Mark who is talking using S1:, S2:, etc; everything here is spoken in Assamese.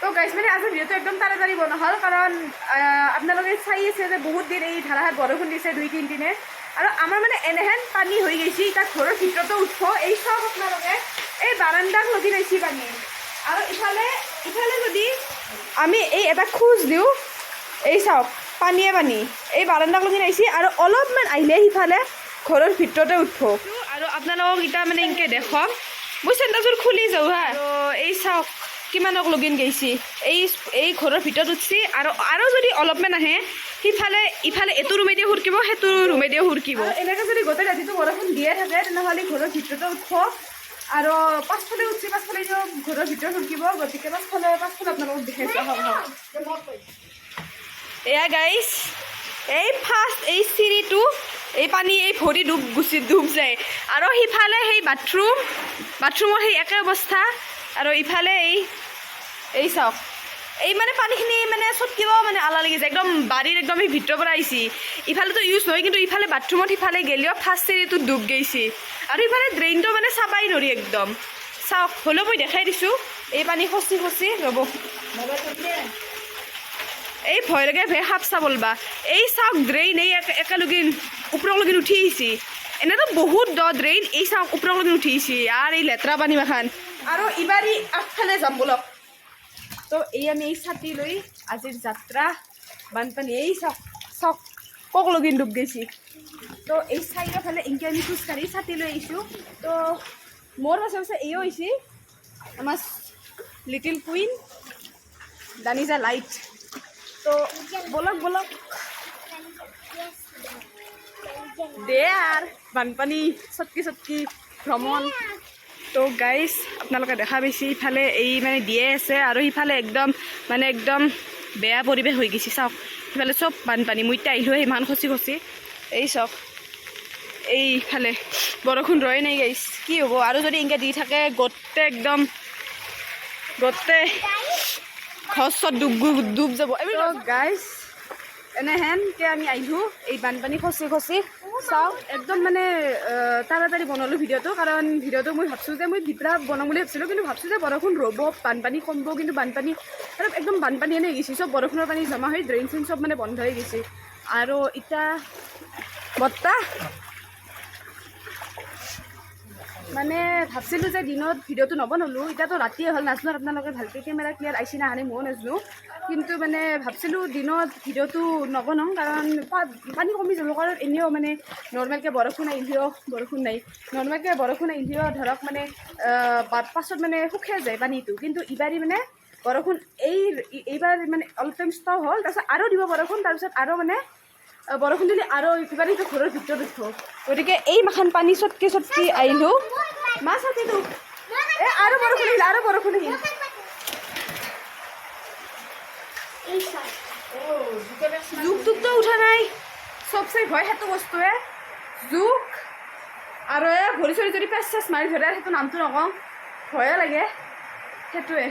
S1: তো গাইজ, মানে আজিৰ ভিডিঅ'টো একদম তাড়াতাড়ি বনোৱা হ'ল, কাৰণ আপোনালোকে চাই আছে যে বহুত দিন এই ধাৰাসাৰ বৰষুণ দিছে, 2-3 দিনে। আৰু আমাৰ মানে এনেহেন পানী হৈ গৈছে, এতিয়া ঘৰৰ ভিতৰতো উঠব। এই চব আপোনালোকে, এই বাৰাণ্ডাক লগি গৈছে পানী। আৰু ইফালে যদি আমি এই এটা খোজ দিওঁ, এই চাওক, পানীয়ে পানী। এই বাৰাণ্ডাক লগি আহিছে আৰু অলপমান আহিলে সিফালে ঘৰৰ ভিতৰতে উঠব। আৰু আপোনালোকক এতিয়া মানে এনেকৈ দেখুৱাম, মই চেণ্ডেলযোৰ খুলি যাওঁ হা। আৰু এই চাওক, কিমানক লগিন গৈছি। এই ঘৰৰ ভিতৰত উঠছি। আৰু যদি অলপমান আহে সিফালে, ইফালে এইটো ৰুমেদি সুৰকিব, সেইটো ৰুমেদিও সুৰকিব। এনেকৈ যদি গোটেই ৰাতিটো বৰষুণ দিয়ে থাকে, তেনেহ'লে ঘৰৰ ভিতৰতে উঠব। আৰু পাছফালে উঠছি, পাছফালে ঘৰৰ ভিতৰত সুৰকিব। গতিকে পাছফালে আপোনালোকক দেখাইছোঁ, আহক আহক। এয়া গাইছ, এই ফাৰ্ষ্ট এই চিৰিটো, এই পানী, এই ভৰি ডুব গুচি ডুব যায়। আৰু সিফালে সেই বাথৰুমৰ সেই একে অৱস্থা। আৰু ইফালে এই চাওক, এই মানে পানীখিনি মানে চটকিব মানে আলা লাগি যায়। একদম বাৰীৰ একদম সেই ভিতৰৰ পৰা আহিছে। ইফালেতো ইউজ নহয়, কিন্তু ইফালে বাথৰুমত সিফালে গেলিও ফাৰ্ষ্ট চিৰিটোত ডুব গৈছে। আৰু ইফালে ড্ৰেইনটো মানে চাবাই নৰি একদম। চাওক, হ'লেও মই দেখাই দিছোঁ। এই পানী খচি খচি, ৰ'ব, এই ভয় লাগে ভে সাপ চাপ ওলবা। এই চাওক, ড্ৰেইন এই একেলগে ওপৰলৈকে উঠি আহিছে। এনেতো বহুত দ ড্ৰেইন। এই চাওক, ওপৰলৈকে উঠি আহিছে আৰু এই লেতেৰা পানী মাখান। আৰু ইবাৰী আগফালে যাম বলক। তো এই আমি এই ছাতি লৈ আজিৰ যাত্ৰা। বানপানী এই চাওক চাওক, কক লগিন ডুব গৈছে। তো এই চাইডৰ ফালে এনেকৈ আমি খোজকাঢ়ি ছাতি লৈ আহিছোঁ। তো মোৰ পাছে পাছে এইও আহিছে, আমাৰ লিটিল কুইন দানিজা লাইট। তো বলক বলক। দে আৰ বানপানী চটকি চটকি ভ্ৰমণ। তো গাইজ, আপোনালোকে দেখা পাইছে, ইফালে এই মানে দিয়ে আছে আৰু সিফালে একদম মানে একদম বেয়া পৰিৱেশ হৈ গৈছে। চাওক, সিফালে চব বানপানী। মই এতিয়া আহিলোঁ ইমান খচি খচি। এই চাওক, এইফালে বৰষুণ ৰয় নাই গাইজ। কি হ'ব আৰু যদি এনেকৈ দি থাকে, গোটেই একদম গোটেই ঘৰ চৰ ডুব ডুব যাব। গাইজ, এনেহেনকে আমি আহিলোঁ এই বানপানী খচি খচি। চাওক, একদম মানে তাড়াতাড়ি বনালোঁ ভিডিঅ'টো, কাৰণ ভিডিঅ'টো মই ভাবছোঁ যে মই দিপৰা বনাম বুলি ভাবছিলোঁ, কিন্তু ভাবছোঁ যে বৰষুণ ৰ'ব, বানপানী কমব। কিন্তু বানপানী আৰু একদম বানপানী এনে গৈছে। চব বৰষুণৰ পানী জমা হৈ ড্ৰেইন চেইন চব মানে বন্ধ হৈ গৈছে। আৰু এতিয়া বৰ্তা মানে ভাবছিলোঁ যে দিনত ভিডিঅ'টো নবনালোঁ, এতিয়াতো ৰাতিয়ে হ'ল। নাজানো আপোনালোকে ভালকৈ কেমেৰা ক্লিয়াৰ আহিছে না আনে, ময়ো নাজানো। কিন্তু মানে ভাবছিলোঁ দিনত ভিডিঅ'টো নবনাওঁ, কাৰণ পানী কমি যাব। কাৰণ এনেও মানে নৰ্মেলকৈ বৰষুণ আহিলেও, বৰষুণ নাই, নৰ্মেলকৈ বৰষুণ আহিলেও ধৰক মানে পাছত মানে শুকাই যায় পানীটো। কিন্তু ইবাৰী মানে বৰষুণ এইবাৰ মানে অলপ টাইম ষ্টপ হ'ল, তাৰপিছত আৰু দিব বৰষুণ, তাৰপিছত আৰু মানে বৰষুণ দিলে আৰু কিবা এইটো ঘৰৰ ভিতৰত উঠব। গতিকে এই মাখান পানী চটকি চটকি আহিলোঁ। মাছ ছাতিটো এ। আৰু বৰষুণ আহিল, আৰু বৰষুণ আহিল। জোক টোকটো উঠা নাই। চবচে ভয় সেইটো বস্তুৱে, জোক। আৰু এই ভৰি চৰি যদি পেচ চেচ মাৰি ধৰে, সেইটো নামটো নকওঁ, ভয়ে লাগে সেইটোৱে।